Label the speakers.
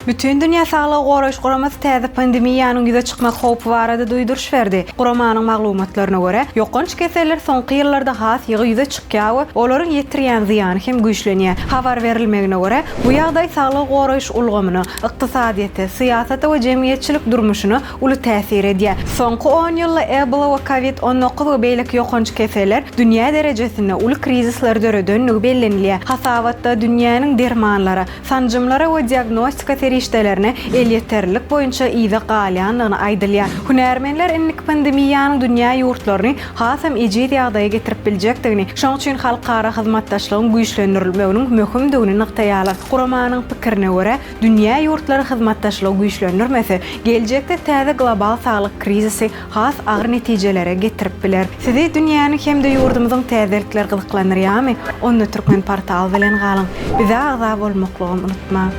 Speaker 1: Bütindünýä Saglygy Goraýyş Guramasy täze pandemiýanyň ýüze çykmak howpy barada duýduryş berdi. Guramanyň maglumatlaryna görä, ýokanç keseller soňky ýyllarda has ýygy ýüze çykýar we olaryň ýetirýän zyýany hem güýçlenýär. Habar berilmegine görä, bu ýagdaý saglygy goraýyş ulgamyna, ykdysadyýete, syýasata we jemgyýetçilik durmuşyna uly täsir edýär. Soňky on ýylda Ebola we Covid 19 we beýleki ýokanç keseller dünýä derejesinde uly krizisleri döredenligi bellenilýär. Hasabatda dünýäniň dermanlara, sanjymlara we diagnostika serişdelerine elýeterlilik boýunça yza galýandygyny aýdylýar. Hünärmenler indiki pandemiýanyň dünýä ýurtlaryny hasam ejiz ýagdaýa getirip biljekdigini, şonuň üçin halkara hyzmatdaşlygyň güýçlendirilmeginiň möhümdigini nygtaýarlar. Guramanyň pikirine görä, dünýä ýurtlary hyzmatdaşlygy güýçlendirmese, geljekde täze global saglyk krizisi has agyr netijelere getirip biler. Sizi dünýäniň hem-de ýurdumyzyň täzelikleri gyzyklandyrýarmy? Onda Türkmenportal bilen galyň! Bize agza bolmaklygam unutmaň!